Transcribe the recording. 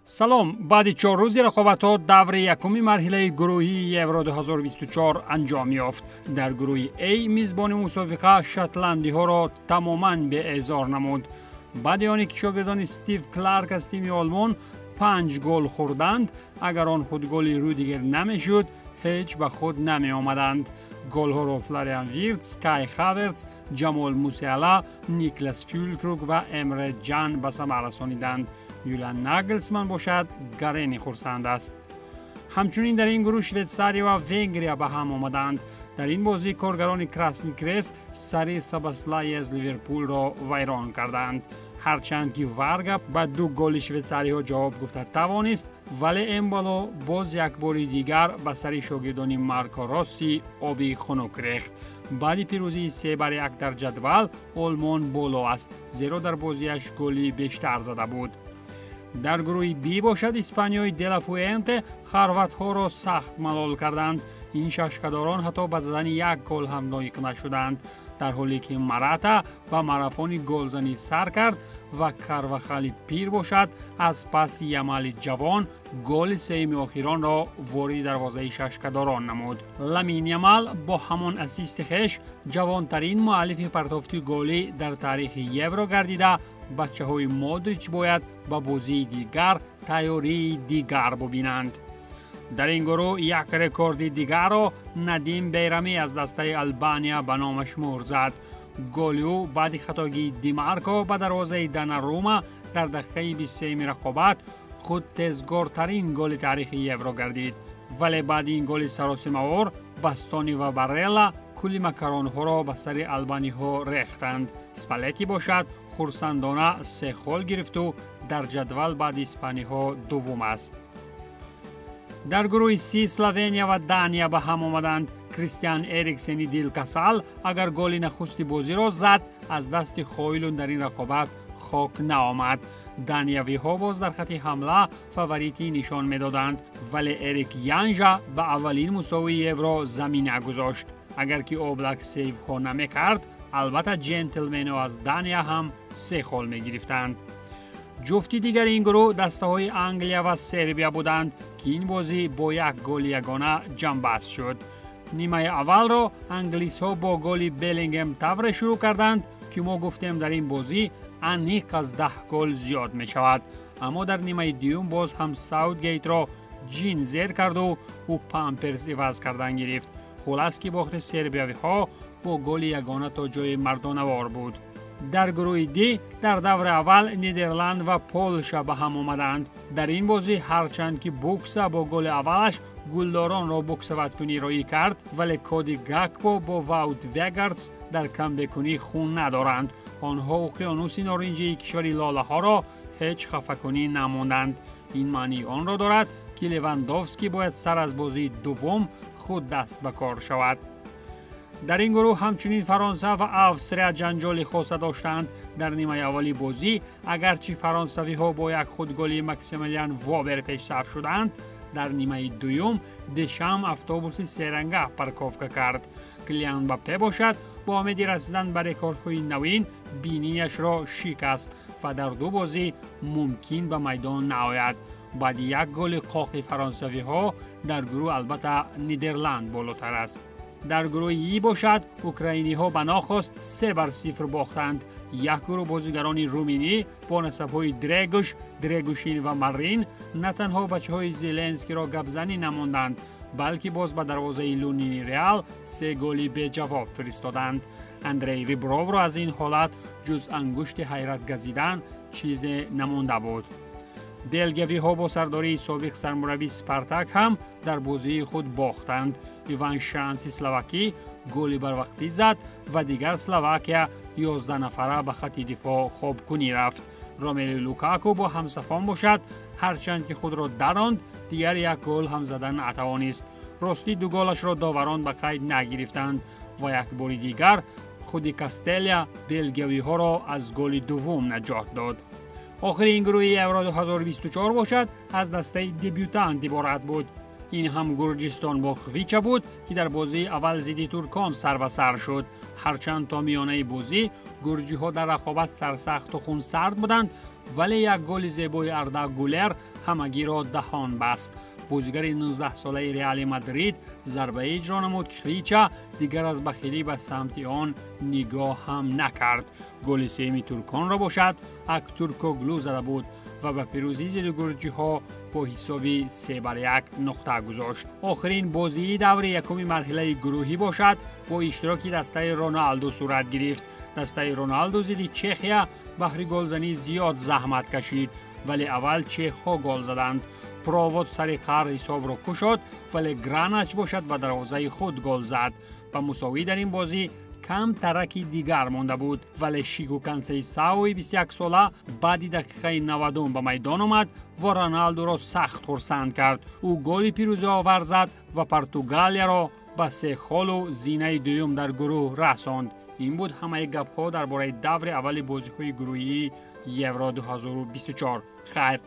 Салом, баъди 4 рӯзи рақобатҳо даври якуми марҳилаи гурӯҳии Евро 2024 анҷом ёфт. Дар гурӯҳи А мизбони мусобиқа шотландиҳоро тамоман беэзор намуд. Баъди оне ки шогирдони Стив Кларк аз тими Олмон 5 гол хӯрданд, агар он худголи Рюдигер намешуд, ҳеҷ ба худ намеомаданд. Голҳоро Флориан Виртс, Кай Хаверц, Ҷамол Мусиала, Никлас Фюлкруг ва Эмре Ҷан ба самар расониданд. Юлиан Наглсман бошад гарени хурсанд аст. Ҳамчунин дар ин гурӯҳ Швейтсария ва Венгрия ба ҳам омаданд. Дар ин бозӣ коргарони Красни Крест сари Сабаслай аз Ливерпулро вайрон карданд. Ҳарчанд ки Варга ба 2 голи швейтсариҳо ҷавоб гуфта тавонист, вале Эмбало боз як бори дигар ба сари шогирдони Марко Росси оби хунук рехт. Баъди пирӯзии 3-1 дар ҷадвал Олмон боло аст, зеро дар бозиаш голи бештар зада буд. Дар гурӯҳи Б бошад Испаниёи Делафуэнте хорватҳоро сахт малол карданд. Ин шашкадорон ҳатто ба задани 1 гол ҳам лоиқ нашуданд, дар ҳоле ки Марата ба марафони голзанӣ сар кард ва Карвахали пир бошад аз паси Ямали ҷавон голи сеюми охиронро вориди дарвозаи шашкадорон намуд. Ламин Ямал бо ҳамон ассисти хеш ҷавонтарин муаллифи партофти голӣ дар таърихи Евро гардида, бачаҳои Модрич бояд ба бозии дигар тайёрии дигар бубинанд. Дар ин гурӯҳ як рекорди дигарро Надим Бейрамӣ аз дастаи Албания ба номаш муҳр зад. Голи ӯ баъди хатогии Димарко ба дарвозаи Донарума дар дақиқаи 23-ми рақобат худ тезгортарин голи таърихи Евро гардид. Вале баъди ин голи саросимавор Бастони ва Барелла кулли макаронҳоро ба сари албаниҳо рехтанд. Спалетти бошад хурсандона 3 хол гирифту дар ҷадвал баъди испаниҳо дуввум аст. Дар гурӯҳи С Словения ва Дания ба ҳам омаданд. Кристиан Эриксени дилкасал агар голи нахусти бозиро зад, аз дасти Хойлун дар ин рақобат хок наомад. Даниявиҳо боз дар хати ҳамла фаворитӣ нишон медоданд, вале Эрик Янжа ба аввалин мусовии Евро замина гузошт. Агар ки Облак сейвҳо намекард, албатта ҷентлменҳо аз Дания ҳам 3 хол мегирифтанд. Ҷуфти дигари ин гурӯҳ дастаҳои Англия ва Сербия буданд, ки ин бозӣ бо 1 голи ягона ҷамъбаст шуд. Нимаи аввалро англисҳо бо голи Беллингем тавре шурӯъ карданд, ки мо гуфтем дар ин бозӣ аниқ аз 10 гол зиёд мешавад. Аммо дар нимаи дуюм боз ҳам Саутгейтро ҷин зер карду ӯ памперс иваз кардан гирифт. Хулас ки бохти сербиявиҳо бо голи ягона то ҷои мардонавор буд. Дар гурӯҳи Д дар даври аввал Нидерланд ва Полша ба ҳам омаданд. Дар ин бозӣ ҳарчанд ки Букса бо голи аввалаш гулдоронро буксаваткунӣ роӣ кард, вале Коди Гакпо бо Ваут Вегардс дар камбекунӣ хун надоранд. Онҳо уқёнуси норинҷии кишвари лолаҳоро ҳеҷ хафакунӣ намонданд. Ин маънии онро дорад, ки Левандовский бояд сар аз бозии дуввум худ даст ба кор шавад. Дар ин гурӯҳ ҳамчунин Фаронса ва Австрия ҷанҷоли хоса доштанд. Дар нимаи аввали бозӣ агарчи фаронсавиҳо бо як худголи Максимилиан Вобер пешсаф шуданд, дар нимаи дуюм Дешам автобуси серанга парковка кард. Килиан Мбаппе бошад бо умеди расидан ба рекордҳои навин бинияшро шикаст ва дар 2 бозӣ мумкин ба майдон наояд. Баъди як голи қоқи фаронсавиҳо дар гурӯҳ албатта Нидерланд болотар аст. Дар гурӯҳи И бошад украиниҳо ба нохост 3-0 бохтанд. Як гурӯҳ бозигарони руминӣ бо насабҳои Дрегуш, Дрегушин ва Марин на танҳо бачаҳои Зеленскиро гапзанӣ намонданд, балки боз ба дарвозаи Лунини Реал 3 голи беҷавоб фиристоданд. Андрей Рибровро аз ин ҳолат ҷуз ангушти ҳайрат газидан чизе намонда буд. Белгиявиҳо бо сардории собиқ сармурабби Спартак ҳам дар бозии худ бохтанд. Иван Шанси словакӣ голи барвақтӣ зад ва дигар Словакия 11 нафара ба хати дифоъ хобкунӣ рафт. Ромелу Лукаку бо ҳамсафон бошад, ҳарчанд ки худро даронд, дигар як гол ҳам зада натавонист. Ростӣ 2 голашро доварон ба қайд нагирифтанд ва як бори дигар худи Кастелия белгиявиҳоро аз голи дуввум наҷот дод. Охири ин гурӯҳи Евро 2024 бошад аз дастаи дебютант иборат буд. Ин ҳам Гурҷистон бо Хвича буд, ки дар бозии аввал зидди туркон сар ба сар шуд. Ҳарчанд то миёнаи бозӣ гурҷиҳо дар рақобат сарсахту хунсард буданд, Вале як голи зебои Арда Гулер ҳамагиро даҳон баст. Бозигари 19-солаи Реали Мадрид зарбае иҷро намуд, ки Хвича дигар аз бахилӣ ба самти он нигоҳ ҳам накард. Голи сеюми турконро бошад Актуркоглу зада буд ва ба пирӯзии зидди гурҷиҳо бо ҳисоби 3-1 нуқта гузошт. Охирин бозии даври якуми марҳилаи гурӯҳӣ бошад бо иштироки дастаи Роналду сурат гирифт. Дастаи Роналду зидди Чехия баҳри голзанӣ зиёд заҳмат кашид, вале аввал чехҳо гол заданд. Провод сари қар ҳисобро кушод, вале Гранач бошад ба дарвозаи худ гол зад. Ба мусовӣ дар ин бозӣ кам тараки дигар монда буд, вале Шику Консейсаои 21-сола баъди дақиқаи 90 ба майдон омад ва Роналдуро сахт хурсанд кард. Ӯ голи пирӯзиовар зад ва Португалияро ба се холу зинаи дуюм дар гурӯҳ расонд. Ин буд ҳамаи гапҳо дар бораи даври аввали бозиҳои гурӯҳии Евро 2024. Хайр.